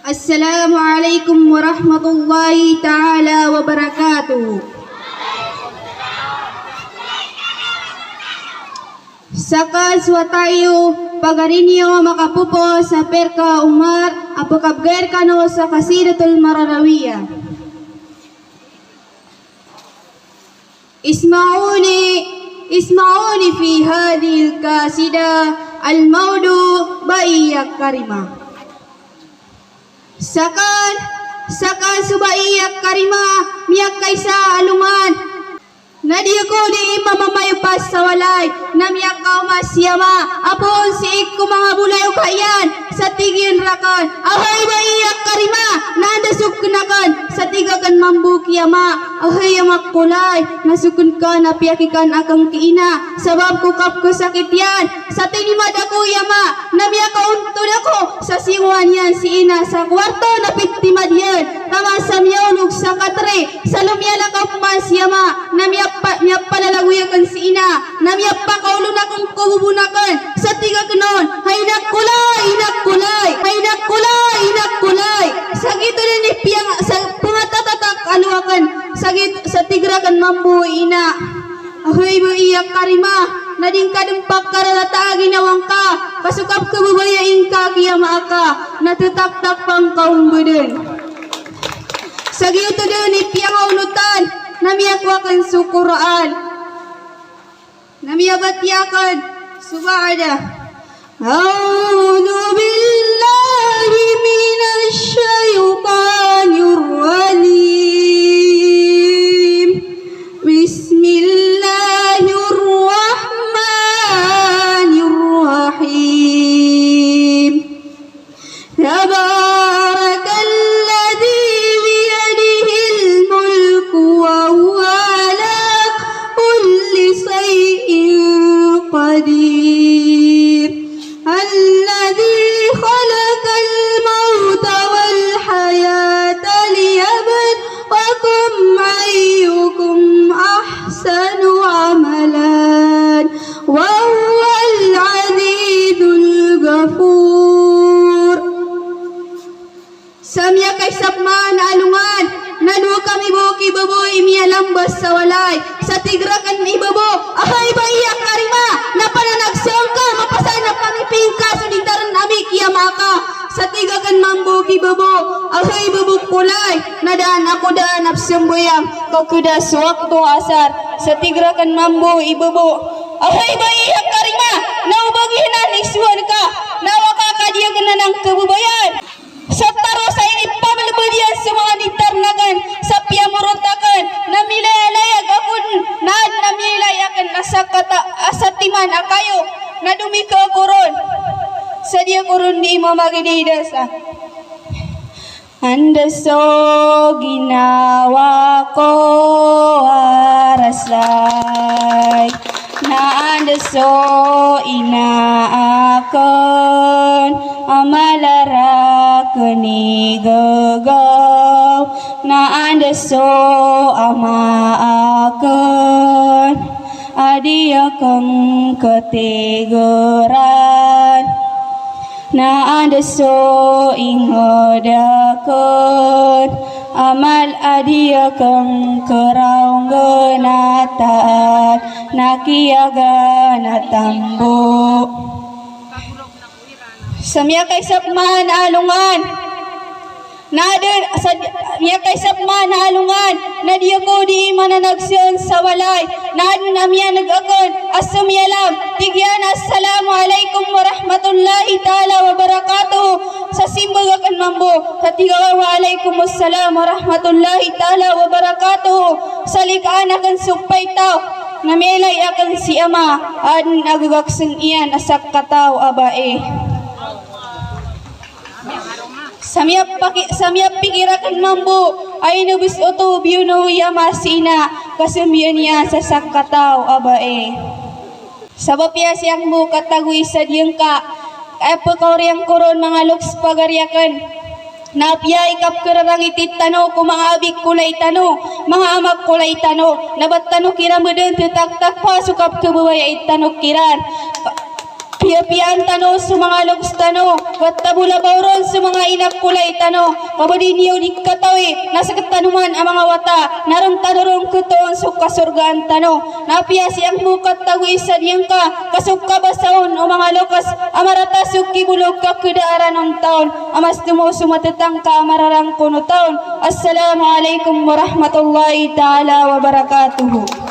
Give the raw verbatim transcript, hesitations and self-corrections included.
Assalamu alaikum warahmatullahi ta'ala wabarakatuh. Saka so wata iyo, pagari niyo makapopoon sa perka Umar a pkabgay rkano sa Qasidatul Mararawiya. Isma'uni, isma'uni fi hadhihil qasidah al-mawdu' Baiya Karima. Sakan, sakan so Baiya Karima, miyakaisa a alongan. Na di ako di mamamayopas sa walay, na miyakaoma si ama a poon sii ko manga bolayoka iyan, sa tig iyan rakn a hay Baiya Karima, na anda so kn akn, sa tig akn mambo ki ama a hay ama ko lay, na so kn ka na piyakikan akn ki ina sabap ko kapkhasakit iyan. Sa tinimad ako i ama, na miyakaontod ako sa singowan iyan si ina sa kowarto na pithimad iyan. Taman sa miyaolog sa katri, sa lomiyalakaw pman si ama, na miyapa-, miyapalalagoy akn si ina, na miyapakaolon akn ko bobon akn. Sa tig akn on, hay ina ko lay, ina ko lay, hay ina ko lay, ina ko lay. Sa giyoto dn i piyang-, sa pngatatatak a lo akn. Sa giyoto, sa tig rakn mambo i ina a hay Baiya Karima, na di ngka dn pkhararata a ginawa ngka, ka so kapkhababayai ngka ki ama aka na thataktak pangkaombdn. Sa giyoto dn i piyangaonotan, na miyakowa akn so Qur'an, na miyabatiya akn so ba'da. A'udhu billahi minash shaytanir rajim. Bismillahir rahmanir rahim. Tabarakal ladhi biyadihil mulku wa huwa ala kulli shay'in qadir. Alladhi khalaqal mawta wal hayata liyabluwakum ayyukum ahsanu amalan wa huwal azizul ghafur. Sa miyakaisa pman a alongan, na dowa kami bo ki babo i miyalamba sa walay. Sa tig rakn i babo a hay Baiya Karima, na pananagsa ngka, mapasad na pamipingka so di tarn ami ki ama aka. Sa tig akn mambo ki babo a hay babo ko lay, na da ako daan a pzambayang ka khada so wakto asar. Sa tig rakn mambo i babo a hay Baiya Karima, na o ba giyanan i sowa ngka, na awa ka ka di akn anan khababayaan. Sa taro sa inipamlbd iyan so manga di tarn akn, sa piyamorot akn, na milayalayag ako dn, na adn a miyailay akn a sakata-, a satiman a kayo, na domika ako ron. Sa di ako ron di mamagidida sa. Anda so ginawa ko a rasay. Na anda so ina akn a mala rakn i gagaw, na anda so ama akn a di akn katigaran. Na anda so ingd akn a mala a di akn karaongan a taat na kiyagan a tambo. Sa miyakaisa pman a alongan, na adn, sa miyakaisa pman a alongan, na di ako di mananagsn sa walay, na adn a miyan'g akn a smiyalam, tig iyan, "Assalamu alaikum warahmatullahi ta'ala wabarakatuh." Sa simbag akn mambo, sa tig akn, "Wa alaikumussalam warahmatullahi ta'ala wabarakatuh." Sa likaan akn so paitaw, na miyailay akn si ama, adn a gagagsn iyan a sakataw a bai. Sa miyapaki-, sa miyapikir akn mambo a inobs oto biyono i ama si ina, ka smbiyaan iyan sa sakataw a bai. Sabap iyan siyang bo katagoy sa diyangka, a pkaoriyan ko ron manga loks pagari akn. Na apiya i kapkararangiti tano ko manga abi ko lay tano, manga ama ko lay tano, na ba tano kiran bdn ttaktak pa so kapkhababayai tano kiran. Piyapiyaan tano so manga loks tano, wata bo labaw ron so manga inakolay tano, ka ba di niyo di katawi na sktano man a manga wata na ron tano ron khatoon so kasorgaan tano. Na apiya sii angka bo katawi sa diyangka, ka so kabasa on o manga loks a marata so kibolog ka kda a ranon taon, a mas tomo so matatangka a mararangkono taon. Assalamu alaikum warahmatullahi taala wabarakatuh.